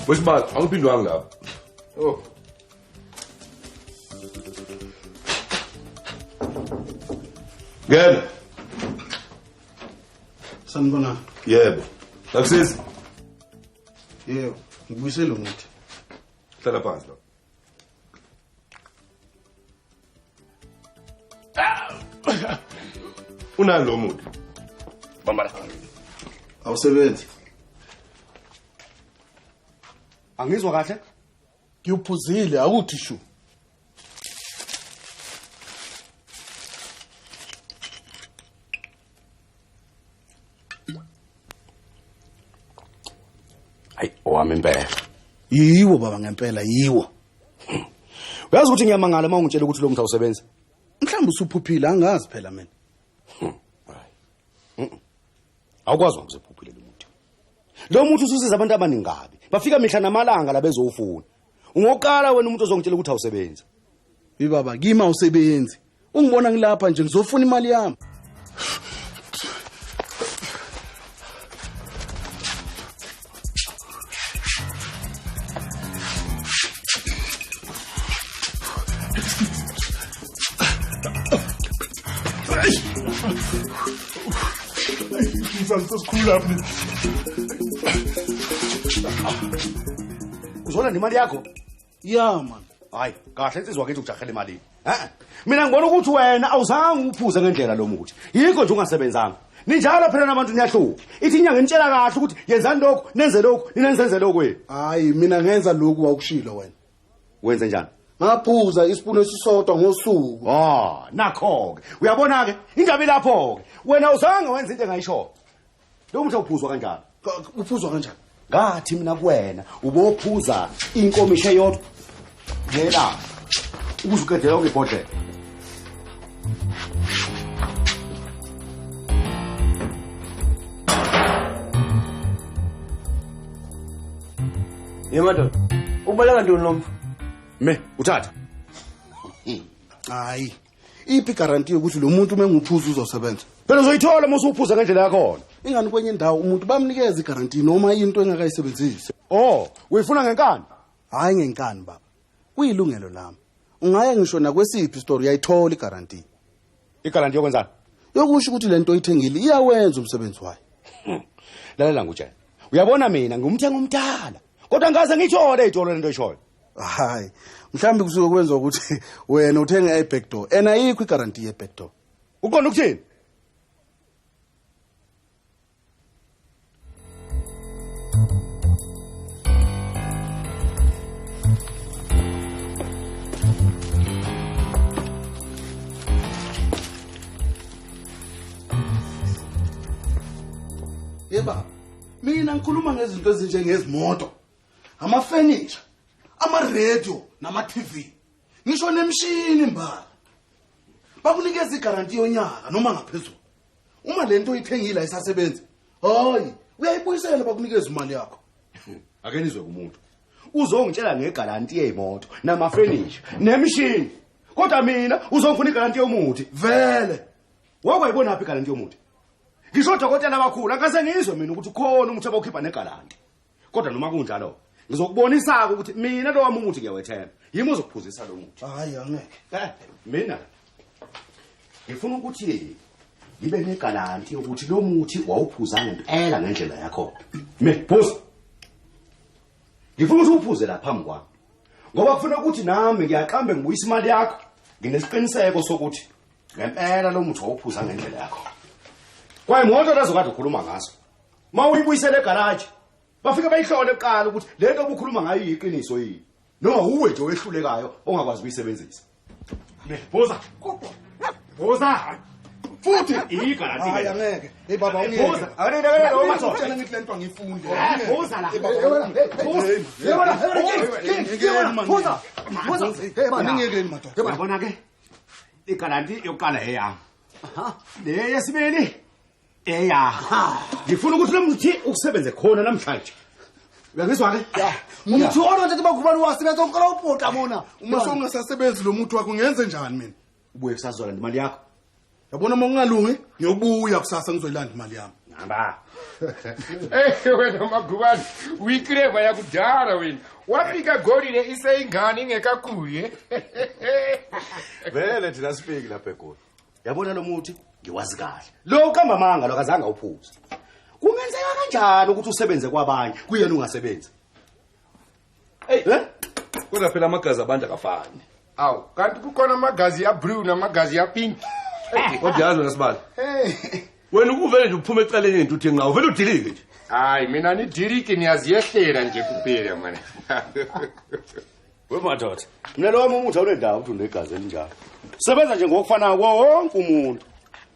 Wesibali, angiphindwanga lapha. Oh. Ngena. Sanibona. Yebo. Taxis. Yebo, ngibuyisele umuthi. Hlala phansi lapha. Unalo lo muthi. Bamba la. Awusebenzi. Angizwa kahle? Ngiwuphuzile akuthi shu. Hayi, owami impela. Yiwo baba ngempela yiwo. Uyazi ukuthi ngiyamangala uma ungitshela ukuthi lo muthi awusebenzi. Mhlawumbe usuphuphile angazi phela mina. Hayi. Awukwazi ngizephuphile lo muthi. Lo muthi ususiza abantu abaningi kabi. Bafika mihla namalanga la bezowufuna. Ungoqala wena umuntu ozongitshela ukuthi awusebenzi. Ibaba kimi awusebenzi. Ungibona ngilapha nje ngizofuna imali yami. Uzolanda imali yakho? Ya man. Hayi, kahle insizwa kithi ujahela imali. Mina ngibona ukuthi wena awuzange uphuze ngendlela lo muthi. Yikho nje ungasebenzanga. Ninjalo phela nabantu niyahluka. Ithi inyanga initshela kahle ukuthi yenzani lokhu, nenze lokhu, ninenzenze lokhu wena. Hayi, mina ngenza lokhu wakushilo wena. Wenze njani? Ngaphuza isipunu esisodwa ngosuku. Ah, nakho ke. Uyabona ke, indaba ilapho ke. Wena awuzange wenze into engayisho. Lo muthi awuphuzwa kanjani? Uphuzwa kanjani? Ngathi mina kuwena ubophuza inkomishi eyodwa ngelanga ukuze uqede yonke ibhodlela. Ye madoda, ubaleka ntoni lo mfo? Me, uthatha. Hayi, iphi guarantee yokuthi lo muntu uma enguphuza uzosebenza? Phela uzoyithola uma usuphuza ngendlela yakhona. Ingani kwenye indawo umuntu bamnikeza iguarantee noma into engakayisebenzisi. Oh, uyifuna ngenkani? Hayi ngenkani baba. Kuyilungelo lami. Ungaya ngisho nakwesiphi story uyayithola iguarantee. Iguarantee yokwenzani? Yokusho ukuthi lento oyithengile iyawenza umsebenzi wayo. Lalela ngutshela. Uyabona mina ngumthenga omdala. Kodwa ngaze ngithole ijolo lento oyishoyo. Hayi, mhlawumbe kusuke kwenza ukuthi wena uthenga i-backdoor. Ena ayikho iguarantee ye-backdoor. Uqonda ukuthini? Yeba, mina ngikhuluma ngezinto ezinjengezimoto, amafurniture, ama-radio nama-TV, ngisho nemishini imbala. Bakunikeza iguarantee yonyaka noma ngaphezulu. Uma lento oyithengile ayisasebenzi, hayi, uyayibuyisela bakunikeza imali yakho. Ake nizwe kumuntu. Uzongitshela ngeguarantee yezimoto namafurniture nemishini. Kodwa mina uzongifuna iguarantee yomuthi. Vele. Wakwayibona phi iguarantee yomuthi? Ngisho odokotela abakhulu angase ngizwe mina ukuthi khona umuthi abawukhipha negalanti. Kodwa noma kunjalo ngizokubonisa ukuthi mina lo wami umuthi ngiyawethemba. Yimi ozokuphuzisa lo muthi. Hayi angeke. Mina ngifuna ukuthi ngibe negalanti yokuthi lo muthi wawuphuza ngempela ngendlela yakho. Me phuza. Ngifuna ukuthi uphuze la phambi kwami. Ngoba kufuna ukuthi nami ngiyaqambe ngibuyisa imali yakho. Nginesiqiniseko sokuthi ngempela lo muthi wawuphuza ngendlela yakho. Kwaye imoto lezo kade ukhuluma ngazo. Ma uyibuyisele egarage, bafike bayihlole kuqala ukuthi lento obukhuluma ngayo iyiqiniso yini. Noma uwe nje owehlulekayo ongakwazi ukuyisebenzisa. Phuza. Phuza. Futhi igaranti. Hayi angeke. Hey baba ungiyeke. Phuza. Awulele Ngitshela ngithi lento angiyifundi. Phuza la. Phuza. Phuza. Phuza. Hey baba ningiyekeni madoda. Uyabona ke? Igaranti yokuqala eyami. Le yesibili eya. Ngifuna ukuthi lo muthi ukusebenze khona namhlanje. Uyangizwa ke? Motho ona ntate Magubane wa sebetsa o qala ho pota mona. Uma sewungasasebenzi lo muthi wakho ngenze njani mina? Ubuye kusazolanda imali yakho. Yabona uma ungalungi ngiyobuya kusasa ngizoyilanda imali yami. Hamba. Eh wena Magubane, uyikreva yakudala wena. Wafika golile iseyingane ingekakhuli. Vele thina sifiki lapha eGoli. Yabona lo muthi ngiwazi kahle. Lo uqamba amanga lo akazange awuphuze. Kungenzeka kanjani ukuthi usebenze kwabanye kuyena ungasebenzi? Hey, kodwa phela amagazi abantu akafani. Awu, kanti kukhona amagazi ya blue namagazi ya pink. Kodwa yazi wena sibali. Wena ukuvele nje uphume ecaleni into uthi nqa uvele udilike nje. Hayi mina nidilike niyaziyehlela nje kuphela mana. We madoda, mina lo wami umuthi awunendawo ukuthi unegazi elinjalo. Sebenza nje ngokufana kwawo wonke umuntu.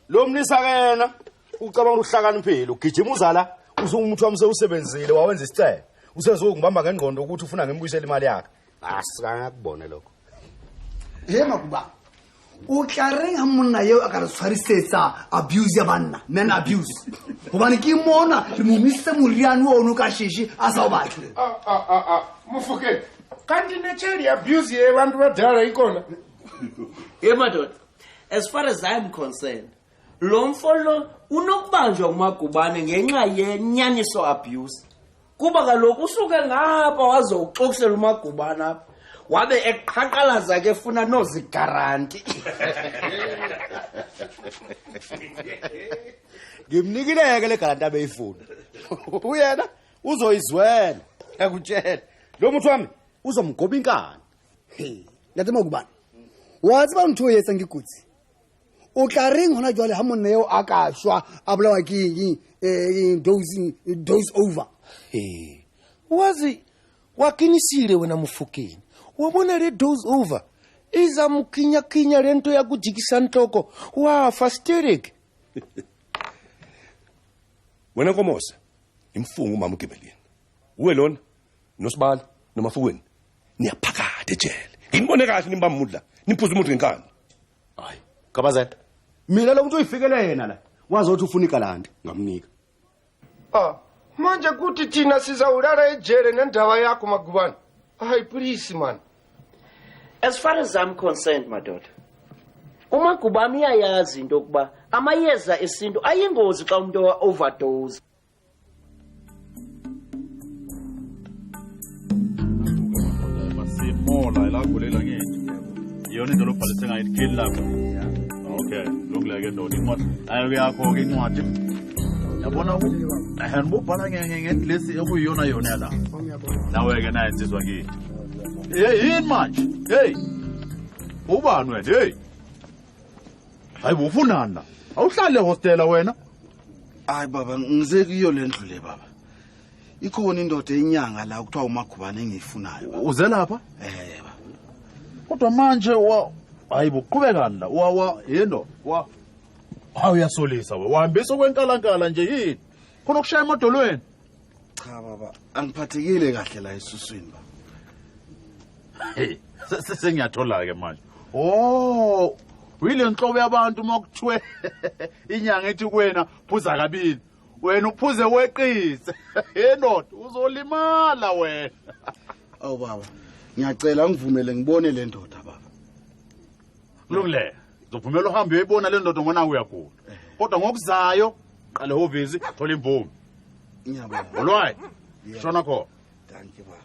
Lo mlisa kena ucabanga uhlakaniphile ugijima uzala umuthi wami sewusebenzile wawenza isicelo. Usezokungibamba ngengqondo ukuthi ufuna ngimbuyisele imali yakhe. Asikangakubone lokho. He Magubane. O tla reng ha monna eo a ka re tshwarisetsa abuse ya banna, men abuse. Hobane ke mona re mo misitse moriane ono ka sheshe a sa o batle. Mofokeng, kanti necheli abuse yebantu badala ikona. Ye madoda, as far as I'm concerned, lo mfo lo unokubanjwa nguMagubane ngenxa yenyaniso abuse. Kuba kaloku usuke ngapha wazoxoxela uMagubane apha. Wabe eqhaqhalaza ke efuna nozigaranti. Ngimnikileke le garanti abeyifuna. Uyena uzoyizwela, ngiyakutshela. Lo muthi wami uzomgoba inkani. He, ntate Magubane. Wa tseba ntho e etsang ke kotsi. O tla reng hona jwale ha monna eo a ka shwa a bolawa ke eng dose over. He. Wazi wakinisile wena Mofokeng. Wabona le dose over. Iza mkinya kinya lento ya kujikisa ntoko. Wa fasteric. Wena Nkomose, imfungu umama uGibelini. Uwe lona noSibali noMafukweni. Niyaphakade ejele. Nginibone kahle nimbamba umuntu la. Nimphuza umuntu ngenkani. Hayi, Kabazela. Mina lo muntu uyifikele yena la. Wazothi ufuna igalanti, ngamnika. Manje kuthi thina sizawulala ejele nendaba yakho Magubane. Hayi please man. As far as I'm concerned madoda, uMagubane uyayazi into yokuba amayeza esintu ayingozi xa umuntu overdose. Basimola la gulela ngithi. Iyona into lobhalise ngayo ikheli lapha. Okay, lokule ke ndoda incwadi. Ayo yakho ke incwadi. Yabona ubhala ngedlesi okuyiyona yona la. Nawe ke naye insizwa kithi. Hey yini manje? Hey. Ubani wena? Hey. Hayi ufunani la? Awuhlale hostela wena. Hayi baba, ngize kuyo le ndlu le baba. Ikhona indoda enyanga la kuthiwa uMagubane engiyifunayo. Uze lapha? Eh baba. Kodwa manje hayi buqhubekani la? Wa yendo wa hawu uyasolisa we. Wahambisa kwenkalankala nje yini? Khona ukushaya emadolweni. Cha baba, angiphathekile kahle la esuswini baba. Hey, sengiyathola ke manje. Oh, uyile nhlobo yabantu makuthiwe inyanga ethi kuwena phuza kabili. Wena uphuze weqise. Hey ndoda, uzolimala wena. Awu baba, ngiyacela ngivumele ngibone le ndoda baba. Kulungile. Uzovumela uhambe uyibona le ndoda ngona uyagula. Kodwa ngokuzayo qala ehhovisi thola imvume. Ngiyabonga. Alright. Shona khona. Thank you baba.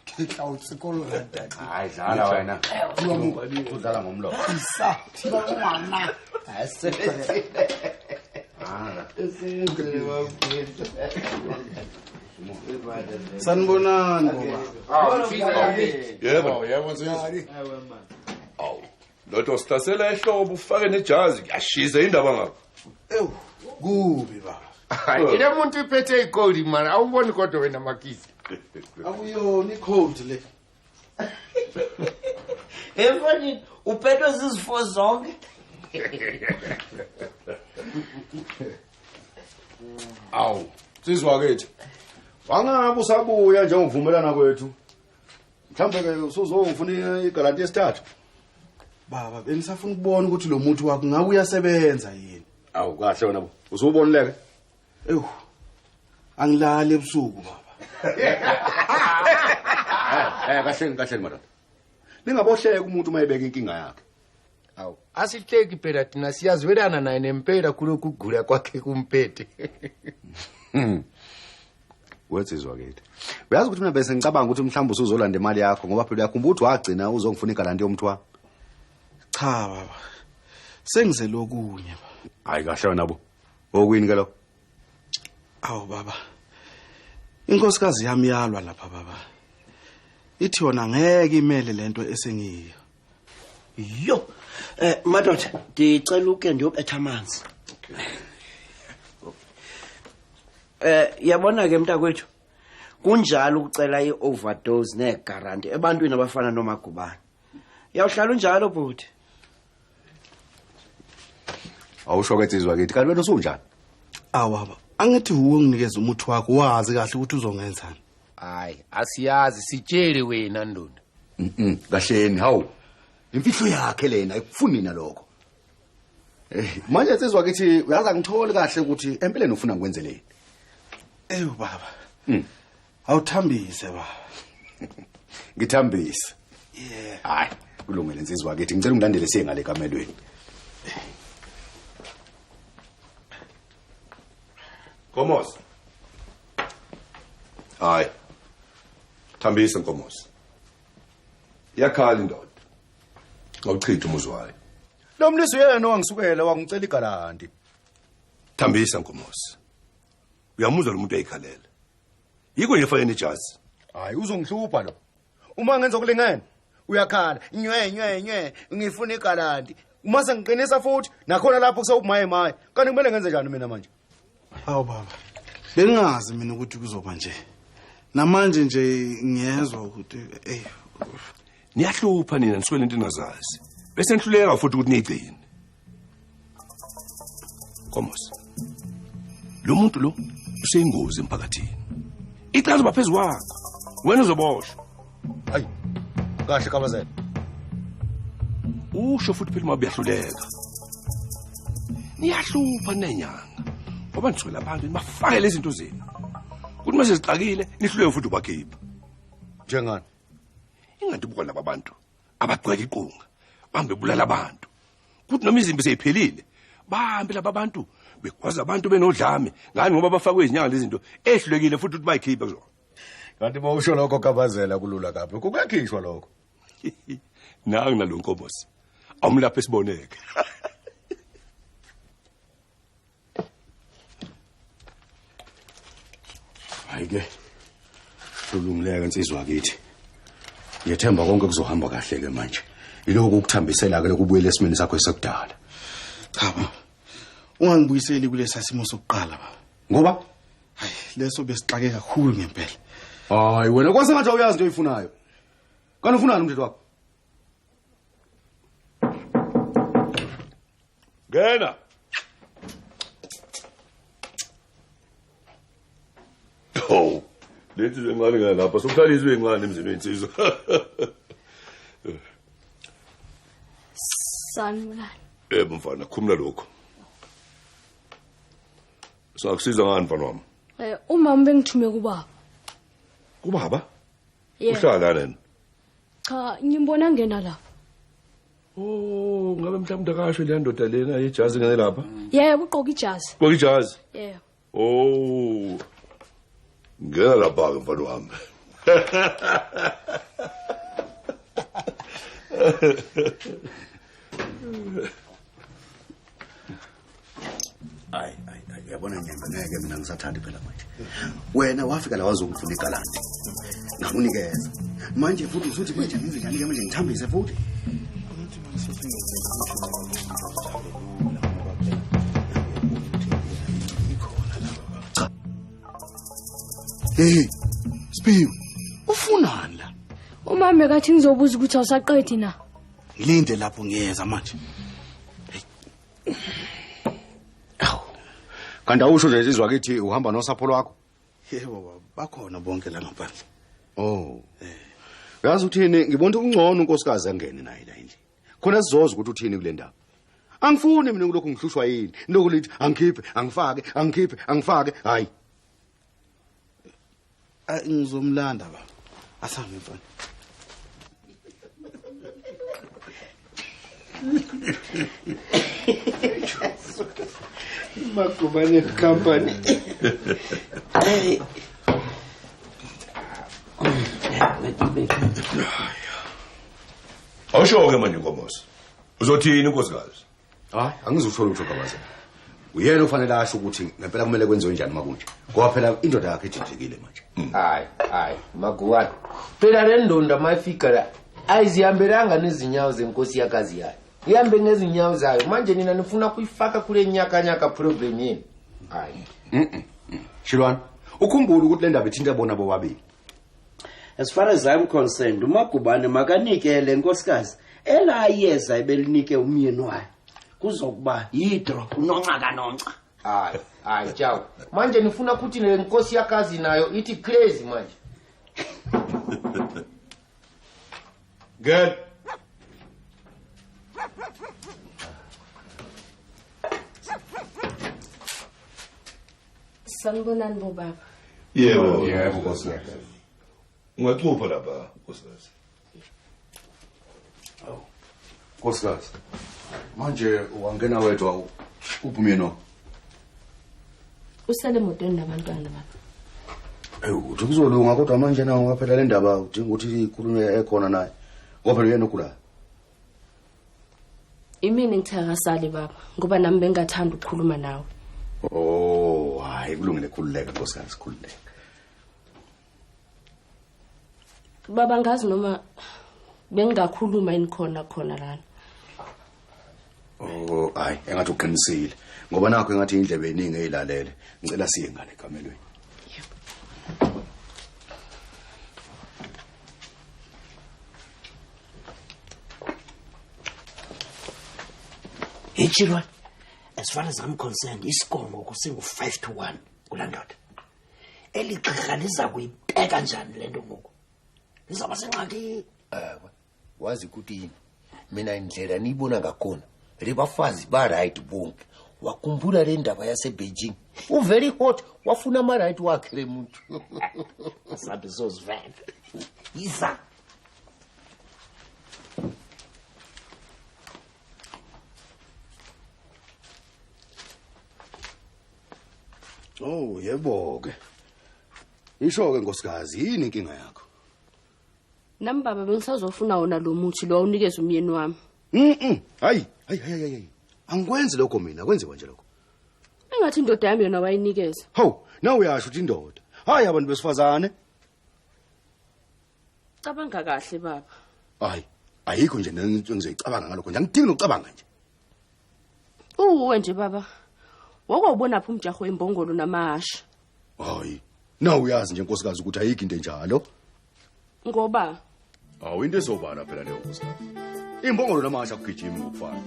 Ke tla o tsekolola ntate. Hayi dlala wena. Udlala ngomlomo. Isa, thiba ngwana. Asebenzile. Sanibonani baba. Yebo. Yebo nsizwa. Awu. Lotho sihlasela ehlobo ufake nejazi kuyashiza indaba ngakho. Ewu, kubi baba. Hayi ile muntu iphethe igoli man, awuboni kodwa wena Makisi. Akuyona icode le. Emfondini uphethwe zizifo zonke. Awu, sizwa kethu. Wangabe usabuya njengokuvumelana kwethu. Mhlawumbe ke usuzongifuna igaranti yesithathu. Baba, bengisafuna ukubona ukuthi lo muthi wakho ngabe uyasebenza yini. Awu kahle wena bo. Usubonileke? Ewu. Angilali ebusuku baba. Kahle kahle madoda. Ningabohleka umuntu uma ebeka inkinga yakhe. Awu, asihleki phela thina siyazwelana naye nempela kulokhu kugula kwakhe kumphethe. Wetsizwa kethu. Uyazi ukuthi mina bese ngicabanga ukuthi mhlawumbe usuzolanda imali yakho ngoba phela uyakhumbula ukuthi wagcina uzongifuna igaranti yomthi wakho. Cha baba. Sengizele okunye baba. Hayi kahle wena bo. Okuyini ke lokho? Awu baba. Inkosikazi yami yalwa lapha baba. Ithi yona ngeke imele lento esengiyo. Yo. Madoda, ndicela uke ndiyobetha amanzi. Yabona ke mntakwethu. Kunjalo ukucela ioverdose negaranti ebantwini abafana noMagubane. Uyawuhlala unjalo bhuti. Awusho ke tsizwa kithi kanti wena usunjani? Awu baba, angithi uwe nginikeza umuthi wakho wazi kahle ukuthi uzongenzani. Hayi, asiyazi sitshele wena ndoda. Kahleni hawu. Imfihlo yakhe lena ayikufuni nina lokho. Manje tsizwa kithi uyazi angitholi kahle ukuthi empeleni ufuna ngikwenzeleni. Ewu baba. Awuthambise baba. Ngithambise. Yeah. Hayi, kulungile insizwa kithi ngicela ungilandele siye ngale kamelweni. Nkomosi. Hayi. Thambisa Nkomosi. Iyakhala indoda. Ngawuchitha umuzi wayo. Lo mlisi yena wangisukela wangicela igaranti. Thambisa Nkomosi. Uyamuzwa lo muntu eyikhalela. Yiko nje fanele ijazi. Hayi uzongihlupha lo. Uma ngenza okulingene uyakhala nywe nywe nywe ngifuna igaranti. Uma sengiqinisa futhi nakhona lapho kusewumaye maye. Kanti kumele ngenze njani mina manje? Hawu baba. Bengazi mina ukuthi kuzoba nje. Namanje nje ngiyezwa ukuthi ey niyahlupha nina niswele into ningazazi. Bese nihluleka futhi ukuthi niyigcine. Nkomosi. Lo muntu lo useyingozi emphakathini. Icala uba phezu kwakho. Wena uzoboshwa. Hayi. Kahle kabazela. Usho futhi phela uma uyahluleka. Niyahlupha nenyanga. Ngoba nithwele abantu nibafakele izinto zenu. Kuthi mase zixakile nihluleke futhi ubakhipha. Njengani? Ingathi buka laba bantu abagcwele iqunga bahambe bulala abantu. Kuthi noma izimpi seyiphelile bahambe laba bantu begwaza abantu benodlame ngani ngoba bafakwe izinyanga lezi zinto ehlulekile futhi ukuthi bayikhiphe kuzona. Kanti mawusho lokho kabazela kulula kabi. Kuyakhishwa lokho. Nangi nalo Nkomosi. Awumlapha esiboneke. Hayi ke. Kulungileke insizwa kithi. Ngiyethemba konke kuzohamba kahle ke manje. Ilokhu ukuthambisela ke lokubuyela esimeni sakho esakudala. Cha baba. Ungangibuyiseli kulesa simo sokuqala baba. Ngoba hayi leso besixake kakhulu ngempela. Hayi wena kwase ngathi awuyazi into oyifunayo. Kanti ufunani umthetho wakho? Ngena. Oh, lezi encane ngale lapha sokuhlala izwe encane emzini wensizwa. Sanibonani. Yebo mfana, khumula lokho. Sakusiza ngani mfana wami? Umama bengithume kubaba. Kubaba? Uhlala lana? Cha, ngimbona ngena lapha. Oh, ngabe mhlawumbe akasho le ndoda lena ijazi ngene lapha? Yebo, ugqoka ijazi. Ugqoka ijazi? Yebo. Oh. Ngena lapha ke mfana wami. Hayi, hayi, uyabona nyanga ngeke mina ngisathandi phela manje. Wena wafika la wazongifuna igalanti. Ngakunikeza. Manje futhi usuthi manje ngenze njani ke manje ngithambise futhi? Hey, Siphiwe, ufunani la? Umama kathi ngizobuza ukuthi awusaqedi na. Ngilinde lapho ngiyeza manje. Awu. Kanti awusho nje izwa kithi uhamba nosapho lwakho? Yebo baba, bakhona bonke la ngaphandle. Oh. Uyazi uthini, ngibona ukungcono unkosikazi angene naye la endlini. Khona sizoza ukuthi uthini kule ndaba. Angifuni mina kulokhu ngihlushwa yini. Lokhu lithi angikhiphe, angifake, angikhiphe, angifake. Hayi. Ngizomlanda baba. Asambe mfana. Magubane Company. Hey. Awusho-ke manje Nkomosi. Uzothini unkosikazi? Hayi, angizuthola utho Gabazela. Uyena ofanele asho ukuthi ngempela kumele kwenziwe njani makunje. Ngoba phela indoda yakhe ijijekile manje. Hayi, hayi, Magubane. Phela le ndonda mayifika la ayizihambelanga nezinyawo zenkosi yakazi yayo. Ihambe ngezinyawo zayo. Manje nina nifuna kuyifaka kule nyaka problem yenu. Hayi. Shilwane, ukhumbule ukuthi le ndaba ithinta bona bobabili. As far as I'm concerned, uMagubane makanikele nkosikazi elayeza ebelinike umyeni wayo. Kuzokuba yidro unonca kanonca. Hayi, hayi ciao. Manje nifuna ukuthi le nkosi yakazi nayo ithi crazy manje. Good. Sanibonani bobaba. Yebo, yebo nkosikazi. Ungacupha lapha nkosikazi. Awu. Nkosikazi. Manje wangena wedwa uphi umyeni wakho? Usele emotweni nabantwana baba. Ewu, uthi kuzolunga kodwa manje nawo ngoba phela le ndaba udinga ukuthi ikhulunywe ekhona naye. Ngoba phela uyena ogulayo. Imini ngithe akasali baba ngoba nami bengathanda ukukhuluma nawe. Oh, hayi kulungile, khululeka nkosikazi, khululeka. Baba ngazi noma bengingakhuluma yini khona lana. Oh, hayi engathi uqinisile ngoba nakho engathi indlebe eningi eyilalele. Ngicela siye ngale ekamelweni. Hey Chilwane, as far as I'm concerned, isigongo kusingu 5-1 kula ndoda. Eligqirha liza kuyibeka njani le nto ngoku? Lizawuba sengxakini. Ewe, wazi ukuthi yini? Mina indlela niyibona ngakhona, le bafazi ba-right bonke. Wakhumbula le ndaba yase-Beijing. U-very hot, wafuna ama-right wakhe le muntu. Asabe sozivela. Yiza. Oh, yebo ke. Isho ke nkosikazi, yini inkinga yakho? Nami baba bengisazofuna wona lo muthi lo awunikeze umyeni wami. Hayi, hayi hayi. Angikwenzi lokho mina, kwenziwa nje lokho. Engathi indoda yami yona wayinikeza. Hawu, nawe uyasho ukuthi indoda. Hayi abantu besifazane. Cabanga kahle baba. Hayi, ayikho nje nento engizoyicabanga ngalokho nje. Angidingi nokucabanga nje. Uwe nje baba. Wakwawubona phi umjaho wembongolo namahasha? Hayi, nawe uyazi nje nkosikazi ukuthi ayikho into enjalo. Ngoba awu into ezobala phela leyo nkosikazi. Imbongolo namahasha akugijimi ngokufana.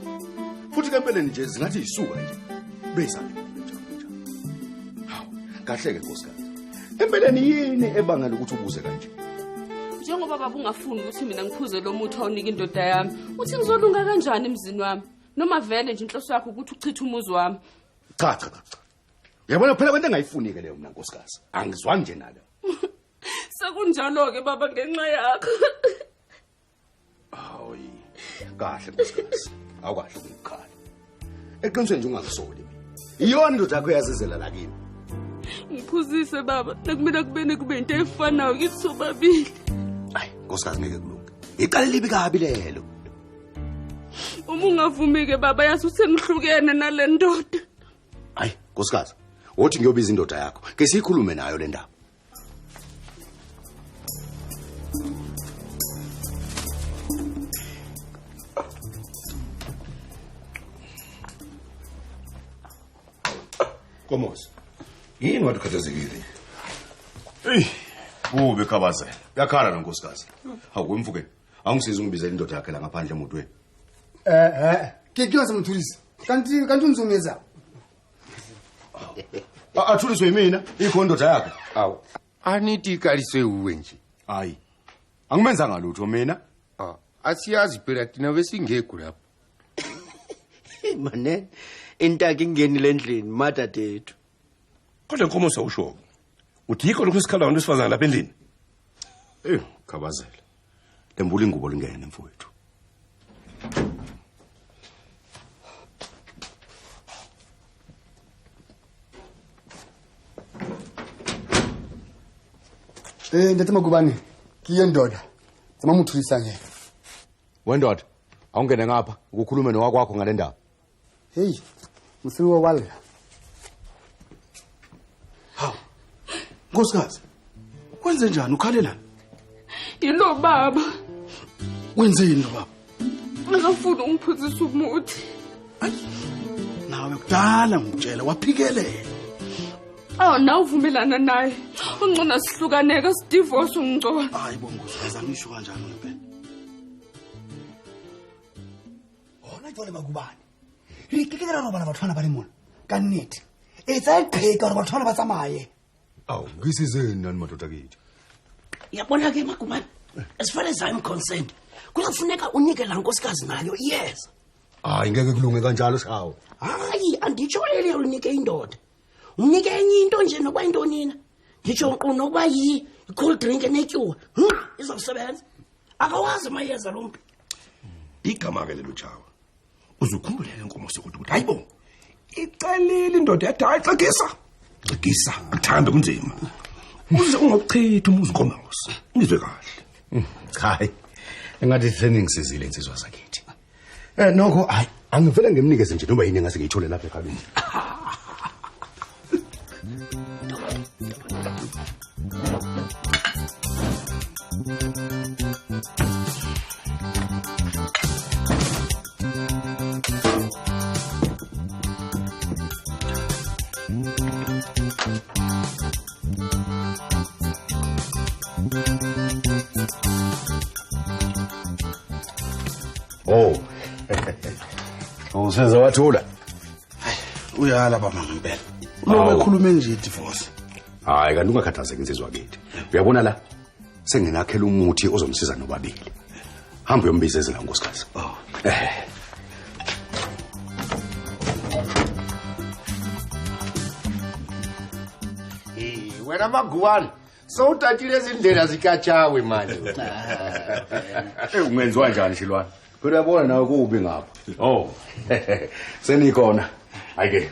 Futhi ke empeleni nje zingathi isuka nje. Bezabe njalo njalo. Hawu, kahle ke nkosikazi. Empeleni yini ebangela ukuthi ubuze kanje? Njengoba baba ungafuni ukuthi mina ngiphuze lo muthi awunika indoda yami, uthi ngizolunga kanjani emzini wami? Noma vele nje inhloso yakho ukuthi uchithe umuzi wami. Cha cha cha. Uyabona phela kwento engayifuni ke leyo mina nkosikazi. Angizwani nje nalo. Sekunjalo ke baba ngenxa yakho. Hayi, kahle nkosikazi. Awukahle ukukhala. Eqinisweni nje ungazisoli mina. Iyona indoda yakho eyazizela la kimi. Ngiphuzise baba, nakumele kubene kube into efanayo kithi sobabili. Hayi, nkosikazi ngeke kulunge. Iqale libi kabi lelo. Uma ungavumi ke baba yazi uthi ngihlukene nale ndoda. Hayi, nkosikazi, wothi ngiyobiza indoda yakho. Ke siyikhulume nayo le ndaba. Nkomosi, yini wathi ukhathazekile? Eyi, kube Khabazela. Uyakhala lo nkosikazi. Hawu wemfukeni. Angisize ungibizele indoda yakhe la ngaphandle emotweni. Ke ke se mothulisi. Kanti unzumeza. Athuliswe yimina ikhona indoda yakhe. Awu. Anithi ikaliswe uwe nje. Hayi. Angimenzanga lutho mina. Asiyazi phela thina besingekho lapho. Mane intaka ingenile endlini madadethu. Kodwa inkomo sawusho. Uthi yikho lokhu sikhala abantu besifazana lapha endlini. Khabazela. Lembula ingubo lingene mfowethu. Ntate Magubane, ke ye ndoda. Tsama mothulisa nje. Wendoda, awungene ngapha ukukhulume nowakwakho ngale ndaba. Hey, msiwo wala. Hawu. Nkosikazi, wenze njani ukhalelani? Yilo baba. Wenzeni lo baba? Akafuni ungiphuzisa umuthi. Ayi. Nawe kudala ngikutshela waphikelela. Oh, nawe uvumelana naye. Ungcono sihlukaneka sidivorce ungcono. Hayi bo nkosikazi, angisho kanjalo ngempela. Hona jwale Magubane. Re ke ke ra robala bathwana ba le mona. Ka nnete. Etsa iqheka hore bathwana ba tsamaye. Awu, ngisizeni nani madoda kithi? Yabona ke Magubane, as far as I'm concerned, kuzofuneka unike la nkosikazi nayo iyeza. Hayi ngeke kulunge kanjalo shawo. Hayi, anditsho leli unike indoda. Unike enye into nje nokuba intonina. Nditsho nkqu nokuba yi-cold drink enetyuwa. Izawusebenza. Akawazi amayeza lo mntu. Igama ke lelo Tshawe. Uzukhumbulele inkomo sokuthi ukuthi hayibo. Icelile indoda yathi hayi xegisa. Xegisa, akuthanda kunzima. Uze ungakuchitha umuzi Nkomose. Ngizwe kahle. Cha. Engathi seningisizile insizwa zakithi. Nokho hayi angivele ngimnikeze nje noma yini engase ngiyithole lapha ekhabini. Oh. Useze wathula. Uyala baba ngempela. Ulobe ekhulume nje divorce. Hayi kanti ungakhathazeki insizwa kithi. Uyabona la sengenakhela umuthi ozomsiza nobabili. Hamba uyombizezela nkosikazi. Oh. Wena Magubane, sowutatile izindlela zikaTshawe manje. Ungenziwa njani Shilwane? Phela uyabona nawe kubi ngapha. Oh. Senikhona. Hayi ke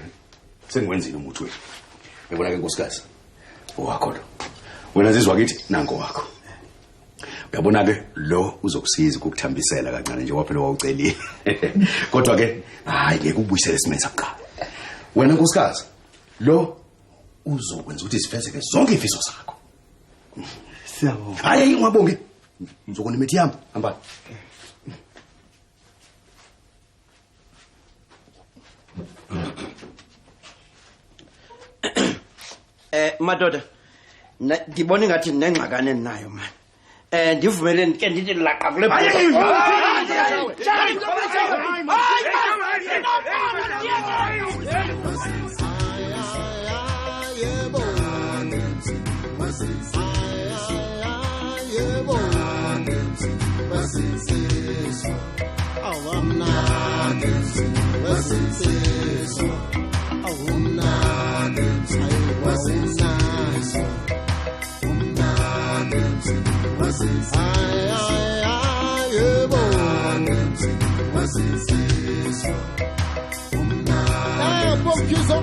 sengiwenzile umuthi wethu. Yabona ke nkosikazi. Owakho lo. Wena zizwa kithi nanko wakho. Uyabona ke lo uzokusiza ukukuthambisela kancane nje waphela wawucelile. Kodwa ke hayi ngeke ubuyisele esimeni sakuqala. Wena nkosikazi lo uzokwenza ukuthi sifezeke zonke izifiso zakho. Siyabonga. Hayi ungabongi. Ngizokona imithi yami. Hamba. Madoda, ngibona ngathi nengxakane nayo man. Ndivumeleni ke ndithi laqa kule.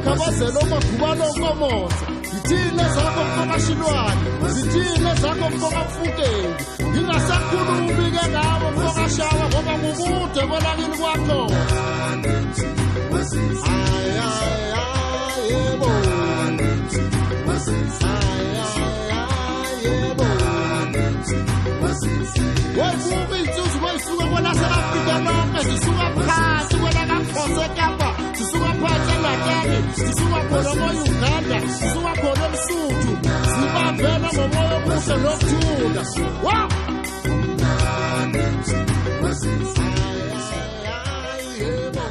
Khabazela oMagubane oNkomose, yithina zakho mfokaShilwane, yithina zakho mfokaMfukeng, ngingasakhulumi ke ngabo mfokaShawa ngoba kukude kwelakini kwakho. Wevuka iy'nsizwa kwey'suka kwelase-Afrika lonke, zisuka phansi kwelakaPhose Kapa, zisuka phansi eNatali, zisuka khona ko-Uganda, zisuka khona eLesotho, zibambene ngomoya omuhle nokuthula. Wa! Yebo.